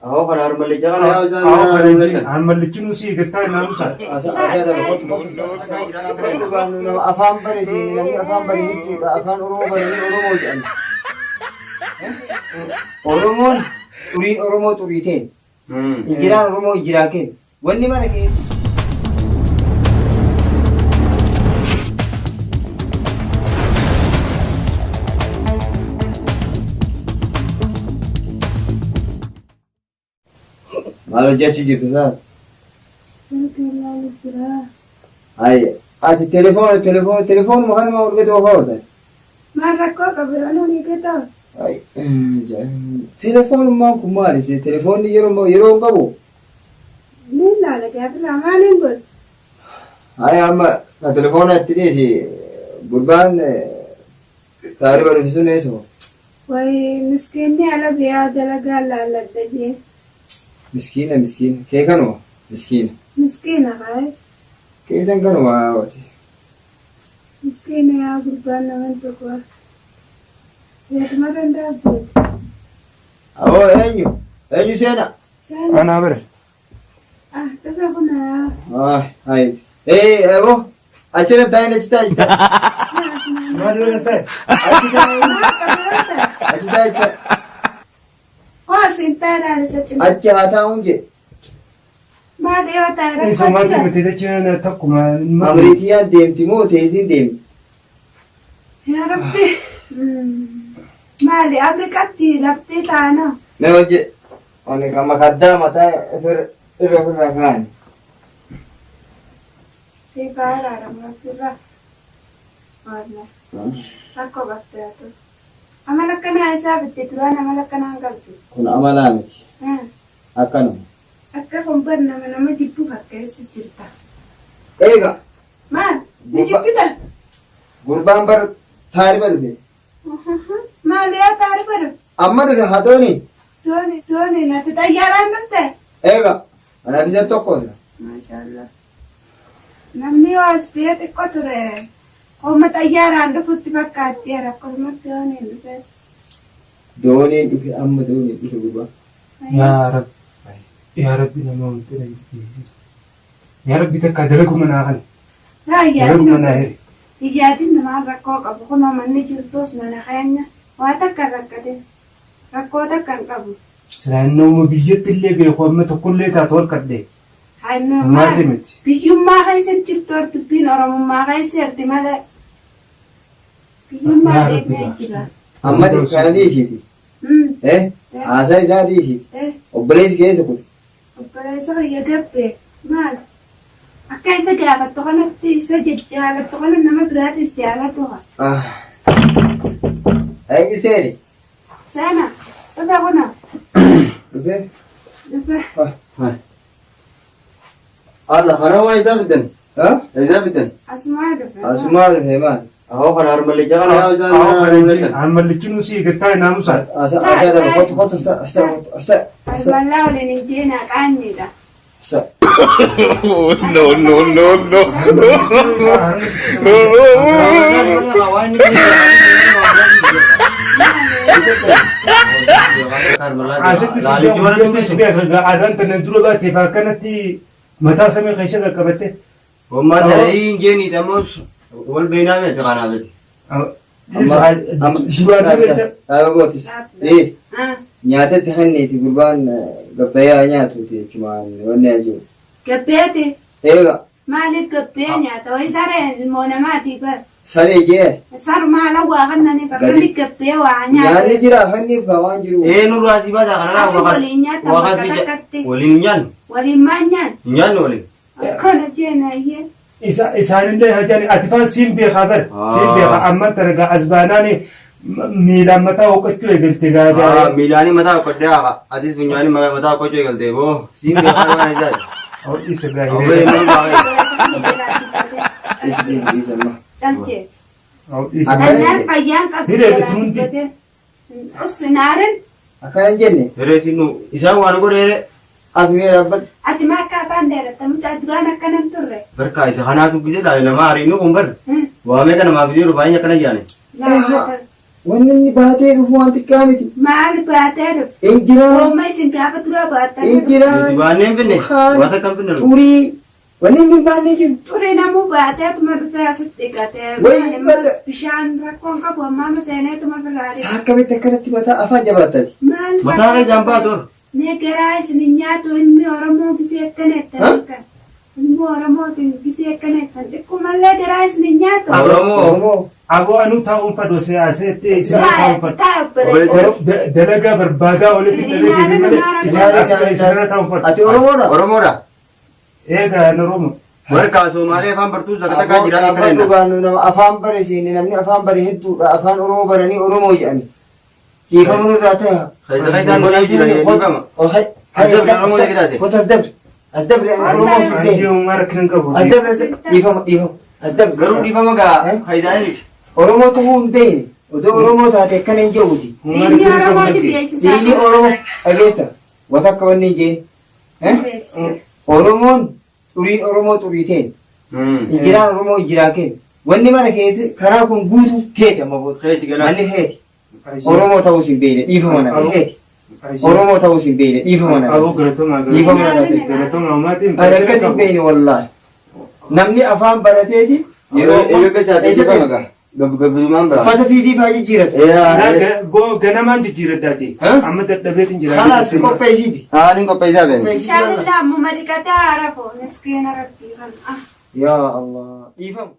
Ahoo kana harmallicha kana yaa isaan Awwa kana harmallichi nu sii gattaa naamusa. Nama afaan bare seeni namni afaan bare hedduudha. Afaan Oromoo baranii Oromoo jedhan. Oromoon xuriin Oromoo xurii ta'e. Injiraan Oromoo injiraa kenna. Wanni mana keessa. Maal hojjechuu jirtu isaa? Silkii ilaalu jira. Ayya. Ati telefoona telefoona telefoonuma kanuma urgate ofa oolta. Maal rakkoo qabu yoo nuuni gatoo? Ay, telefoonummaan kun maali? Telefoonni yeroo yeroo hin qabu. Ni ilaala gaafirraa maaliin godhu? Ay amma ka telefoona itti dhiisi gurbaan taariba dhufi sun eessuma? Wayi miskiinni ala biyaa dalagaa laalladha jee. Miskiina miskiina kee kanuma miskiina. Miskiina kaa'e. Keessan kanuma wati. Miskiina yaa gurbaan naman tokko. Yeetuma danda'a abbooti. Awoo eenyu eenyu seena? Seena. Anaa bare. Ah, dhufe kun yaa. Ay ay. Ee aboo achirra taa'in achi taa'i achi taa'i. Maal yoo ta'e? Achi taa'i Maal qabeera? achi taa'i achi taa'i. Hoo siin taa'e isa cina. Achi haa taa'uun jedhe. Maal yoo ta'e rakkoo Isumatti jira? miti jechuun takkuma. Amriitiyyaan deemti moo teetiin deemti? Yaa Rabbi. Maali Afrikatti laftee taana. Mee hojje ani kan makaddaa mataa irra ofirraa kaa'ani. Siif haa araaramu Rabbirraa. Wallahi. Rakkoo qabdu yaa ta'u. Amala akkanaa isaa bitte duraan amala akkanaa hin qabdu. Kun amalaa miti. Akkanuma. Akka kun bar nama nama jibbu fakkeessu jirta. Eega Maal? Ni jibbita? gurbaan bar taariba dhufe. Maali yaa taariba dhufe? Amma dhufe hatooni. Tooni tooni nati xayyaaraan dhufte? Eega anaaf isa tokko sila. Maashaallah. Namni yoo as biyya xiqqoo ture hooma xayyaaraan dhufutti fakkaatti akkasumatti dooniin dhufe. Dooniin dhufe amma dooniin dhufe gurbaan. Yaa Rabbi. Yaa Rabbi nama wanti na jibbiisisu. Yaa Rabbi takka dalaguma naa kana. Yaa Dalaguma naa hiri. Iyyaatiin namaan rakkoo qabu kunoo manni jirtus mana keenya waa takka hin rakkatin rakkoo takka hin qabu. Silaa nama biyyatti illee beeku amma tokkollee taatu harkadhe. Haannoo Maati miti. Biyyummaa keessa jirtu dubbiin Oromummaa keessa jirti malee. Biyyummaa Yaa Rabbi eegnee gaa. jira. Amma kana dhiisiiti. Eh haasaa isaa dhiisiiti. Obboleessi keessa kute. Obboleessa kiyya gabbe maal? Akka isa gaafattu kanatti isa jaallattu kana nama biraatis jaalladhu haa. Eenyu seeni? Seena dhufe kuna Dhufe? dhufe. Allah kana waa isaa fidan. Ha? Isaa fidan. Asumaa dhufe. Asumaa dhufe maal? Ahoo kana harmallicha kana yaa isaan Awwa kana harmallichi nu sii gattaa naamusa. Asa asa kottu kottu asta asta asta asta Balbalaa waliin hin jeenaa qaanyiidha. asta. No, no, no, no. Asitti si beeka aadaan tana dura baateef akkanatti mataa samii keessa qaqqabatte. Wammaa ta'ee hin jeeni dammoo wal beeknaa miti kanaaf jechuudha. Amma Duraan dura dhaaba gootis. Ee nyaatatti kenneeti gurbaan gabbayyaa nyaatuuti jechumaan wanni ajiru. Gabbeeti Eega maaliif gabbee nyaata wayi saree ilmoo namaati bar. saree jee Sarumaa lawwaa kannaniif akkami gabbee waa nyaanni nyaata. jira kenniif kaa waan jiru. Ee nurraa si baataa kana Asi waliin nyaata bakka takkatti. Waliin hin nyaannu. Waliin maal nyaata? Hin nyaannu waliin. Akkana jeena iyyee. Isaanillee hajaan ati faan siin beekaa bara siin beekaa amman tana gaa as baanaani miilaan mataa hooqachuu eegalte gaa. Miilaanii mataa okkodhee haa atis funyaanii mataa okkachuu eegalte boo siin beekaa waan isaati. Isa gaa Obbo hiree. Inni baay'ee. Dhiisi dhiisi dhiisi amma. Calchee. Isa Kannaan fayyaan qabdu Hiree jalaa bitti hundi. dubbatee. Usnaarin Akkana hin jenne Hiree siin nu isaan waan godhe hiree ati mee dhaabbadhu. ati maa akka afaan dheeratta mucaa duraan akkanan turre. barkaa isa kanaatu gisee laale nama ariinu kun bar waamee kana maaf fidee baay'ee akkana jaane. Laa Wanni inni baatee dhufu waan xiqqaa miti. Maal baatee dhufe? Injiraan Ooma isin gaafa dura baatanii dhufe. injiraan Baannee hin finne. Sukaan. Waan takka hin finne. xurii wanni inni hin baanne jiru. Xurii namuu baateetuma dhufee asitti dhiqatee. Wayi, Maal immoo bada. Bishaan rakkoon qabu ammaa seeneetuma birraa dhiqate. Saa akkamitti akkanatti mataa afaan jabaattati. Maal Mataa keessaan baatu. Mee garaa isin hin nyaatu ilmi Oromoo gisee akkana jettan Ha? kan. Ilmi Oromootiin gisee akkana jettan xiqqumallee garaa isin hin nyaatu. Oromoo. Oromoo. Aboo anuu taa'uun fadhu asitti isin taa'uun fadhu. Taa'e obboleessa. Dalagaa barbaadaa walitti dalagee malee isinirra taa'uun fadhu. Ati Oromoodha? Oromoodha. Eegaa an Oromoo. Warqa Somaalee afaan bartuu zakataa jiraa Afaan kan dhugaanu nama afaan bare seene namni afaan bare hedduudha afaan Oromoo baranii Oromoo jedhani. Dhiifama nurraa ta'a. Keessa keessaan godhee jira dhiifama. As dabri Oromoo jedhe taate. As dabri. As dabri ani Oromoo si seene. Ayyuu mara kan qabu. As dabri as dabri dhiifama dhiifama. As dabri. Garuu dhiifama gaa faayidaa Oromoo ta'uu hin beekne. Odoo Oromoo taate akkana hin jedhuuti. Diinni Oromoo ni beeksisaa. Diinni Oromoo dhageessa. Wata akka wanni hin jeen. Beeksisa. Oromoon xuriin Oromoo xurii ta'e. Injiraan Oromoo injiraa kennu. Wanni mana keeti karaa kun guutuu keeti amma booda. Keeti ganaa. Manni keeti. Oromoo ta'uus hin beekne dhiifama nama keeti. Oromoo ta'uus hin beekne dhiifama nama. Aboo galatomaa Dhiifama nama. galatomaa maatiin. Ani akkas hin beekne wallaahi. Namni afaan barateeti Yeroo yeroo keessa dhiifama gaa. Gabbisumaan ba'a. uffata fiidii faa jijjiiratu. Ganamaan jijjiiraddaati. Amma dadhabeetiin jira. Kanaas qopheessiiti. Haa ni qopheessaa beeni. Bishaan illaa ammuma dhiqatee haara koo miskiina rabbii kan. Yaa Allah. Dhiifama.